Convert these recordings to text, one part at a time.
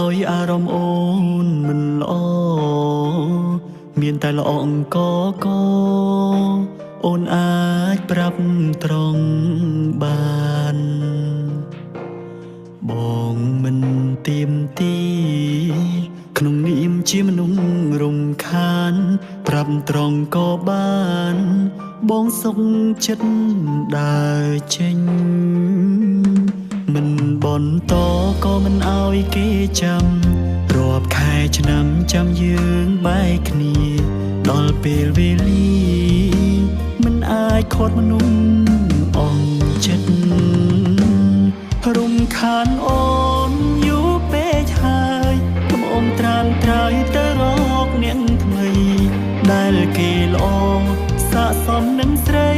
ដោយអារម្មណ៍អូនមិនល្អមានតែល្អអង្គកអូនអាចប្រាប់ត្រង់បានបងមិនទៀមទីក្នុងនាមជាមនុស្សរំខានប្រាប់ត្រង់ក៏បានបងសុខចិត្តដើរចេញមិនបន្តក៏មិនអោយគេចាំរាប់ខែឆ្នាំចាំយើងបែកគ្នាដល់ពេលវេលាមិនអាចខាត់មនុស្សអងចិត្តរំខានអូនយូរពេកហើយកុំអមត្រានត្រើយទៅរកអ្នកថ្មីដែលគេល្អស័ក្តិសមនឹងស្រី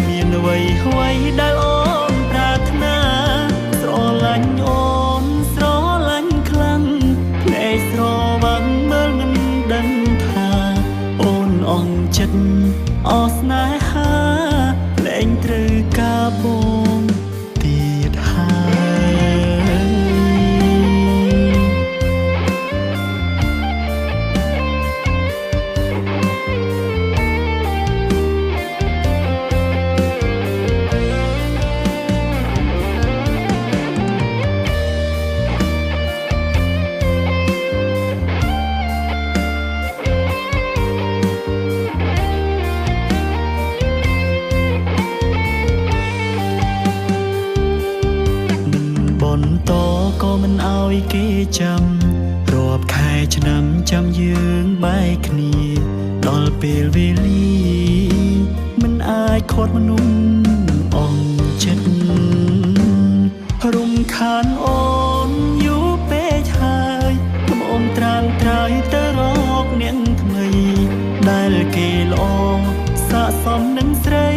មានអ្វីអ្វីដែលអូនប្រាថ្នាស្រឡាញ់អូនស្រឡាញ់ខ្លាំងភ្នែកស្រវាំងមើលមិនដឹងថាអូនអងចិត្តអស់ស្នេហាលែងត្រូវការបងទៀតហើយបន្តក៏មិនអោយគេចាំរាប់ខែឆ្នាំចាំយើងបែកគ្នាដល់ពេលវេលាមិនអាចខាត់មនុស្សអងចិត្តរំខានអូនយូរពេកហើយកុំអមត្រានត្រើយទៅរកអ្នកថ្មីដែលគេល្អស័ក្តិសមនឹងស្រី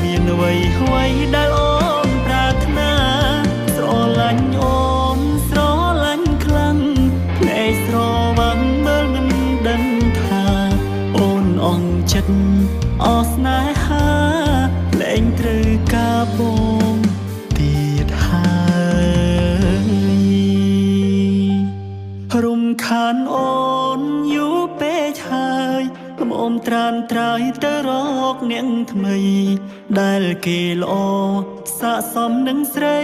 មានអ្វីអ្វីដែលអូនប្រាថ្នាស្រឡាញ់អូនស្រឡាញ់ខ្លាំងភ្នែកស្រវាំងមើលមិនដឹងថាអូនអងចិត្តអស់ស្នេហាលែងត្រូវការបងទៀតហើយរំខានអូនយូរពេកហើយកុំអមត្រានត្រើយទៅរកអ្នកថ្មីដែលគេល្អស័ក្តិសមនឹងស្រី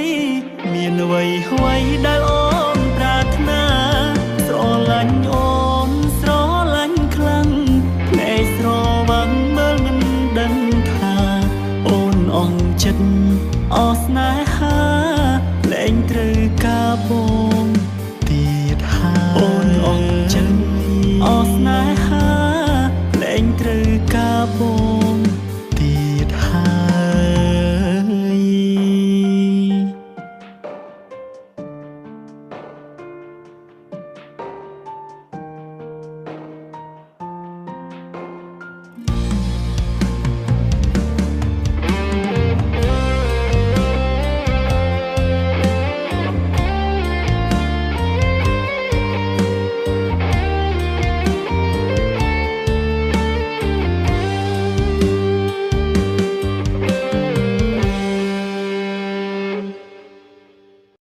មានអ្វីអ្វីដែលអូនប្រាថ្នាស្រឡាញ់អូនស្រឡាញ់ខ្លាំងភ្នែកស្រវាំងមើលមិនដឹងថាអូនអងចិត្តអស់ស្នេហាលែងត្រូវ